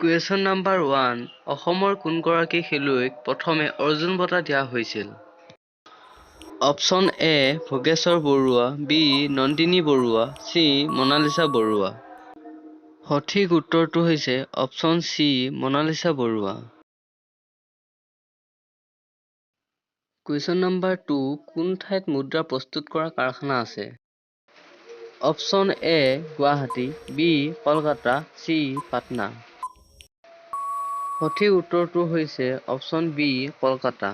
Question number 1, অসমৰ কোনগৰাকী খেলুৱৈক প্ৰথমে অৰ্জুন বঁটা দিয়া হৈছিল? Option A Bhogeswar Baruah, B Nandini Baruah, C Monalisa Baruah. সঠিক উত্তৰটো হৈছে option C Monalisa Barua. Question number 2, কোন ঠাইত মুদ্ৰা প্ৰস্তুত কৰা কাৰখানা আছে? Option A Guwahati, B Kolkata, C Patna. সঠিক উত্তৰটো হৈছে option B Kolkata.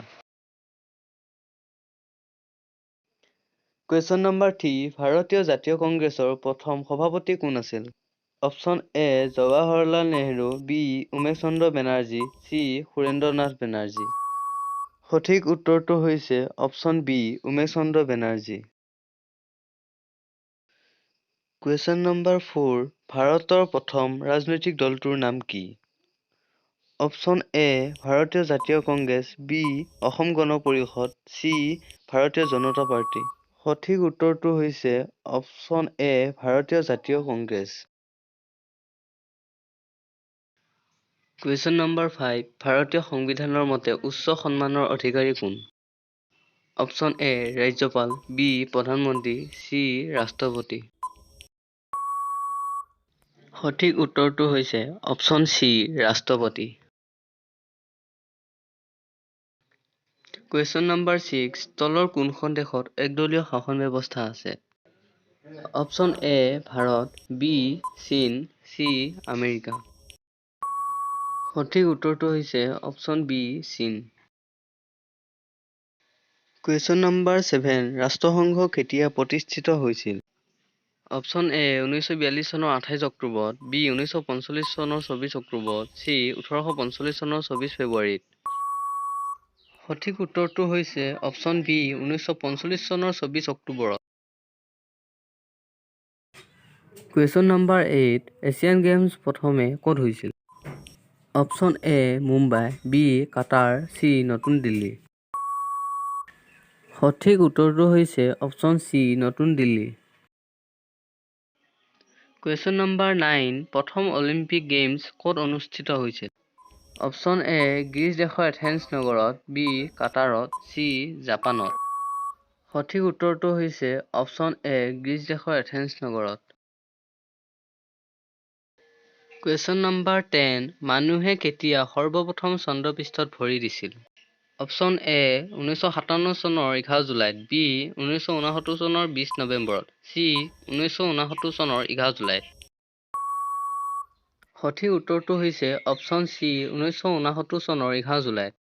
Question number 3, ভাৰতীয় জাতীয় কংগ্ৰেছৰ প্ৰথম সভাপতি কোন আছিল? Option A Jawaharlal Nehru, B Umesh Chandra Banerjee, C Surendra Nath Banerjee. সঠিক উত্তৰটো হৈছে option B Umesh Chandra Banerjee. Question number 4, ভাৰতৰ প্ৰথম ৰাজনৈতিক দলটোৰ নাম কি? অপশ্যন এ ভাৰতীয় জাতীয় কংগ্ৰেছ, বি অসম গণ পৰিষদ, চি ভাৰতীয় জনতা পাৰ্টি। সঠিক উত্তৰটো হৈছে অপশ্যন এ ভাৰতীয় জাতীয় কংগ্ৰেছ। কুৱেশ্যন নম্বৰ 5, ভাৰতীয় সংবিধানৰ মতে উচ্চ সন্মানৰ অধিকাৰী কোন? অপশ্যন এ ৰাজ্যপাল, বি প্ৰধানমন্ত্ৰী, চি ৰাষ্ট্ৰপতি। সঠিক উত্তৰটো হৈছে অপশ্যন চি ৰাষ্ট্ৰপতি। কুৱেশ্যন নম্বৰ 6, তলৰ কোনখন দেশত একদলীয় শাসন ব্যৱস্থা আছে? অপশ্যন এ ভাৰত, বি চীন, চি আমেৰিকা। সঠিক উত্তৰটো হৈছে অপশ্যন বি চীন। কুৱেশ্যন নম্বৰ 7, ৰাষ্ট্ৰসংঘ কেতিয়া প্ৰতিষ্ঠিত হৈছিল? অপশ্যন এ 1942 চনৰ 28 অক্টোবৰত, বি 1945 চনৰ 24 অক্টোবৰত, চি 1845 চনৰ 24 ফেব্ৰুৱাৰীত। সঠিক উত্তৰটো হৈছে অপশ্যন বি 1945 চনৰ 24 অক্টোবৰত। কুৱেশ্যন নম্বৰ 8, এছিয়ান গেমছ প্ৰথমে ক'ত হৈছিল? Option A Mumbai, B Qatar, C নতুন দিল্লী। সঠিক উত্তৰটো হৈছে অপশ্যন চি নতুন দিল্লী। কুৱেশ্যন নম্বৰ 9, প্ৰথম অলিম্পিক গেমছ ক'ত অনুষ্ঠিত হৈছিল? অপশ্যন এ গ্ৰীচ দেশৰ এথেন্স নগৰত, বি কাটাৰত, চি জাপানত। সঠিক উত্তৰটো হৈছে অপশ্যন এ গ্ৰীচ দেশৰ এথেন্স নগৰত। কুৱেশ্যন নম্বৰ 10, মানুহে কেতিয়া সৰ্বপ্ৰথম চন্দ্ৰপৃষ্ঠত ভৰি দিছিল? অপশ্যন এ 1957 চনৰ 11 জুলাইত, বি 1969 চনৰ 20 নৱেম্বৰত, চি 1969 চনৰ 11 জুলাইত। সঠিক উত্তৰটো হৈছে অপশ্যন চি 1969 চনৰ 11 জুলাইত।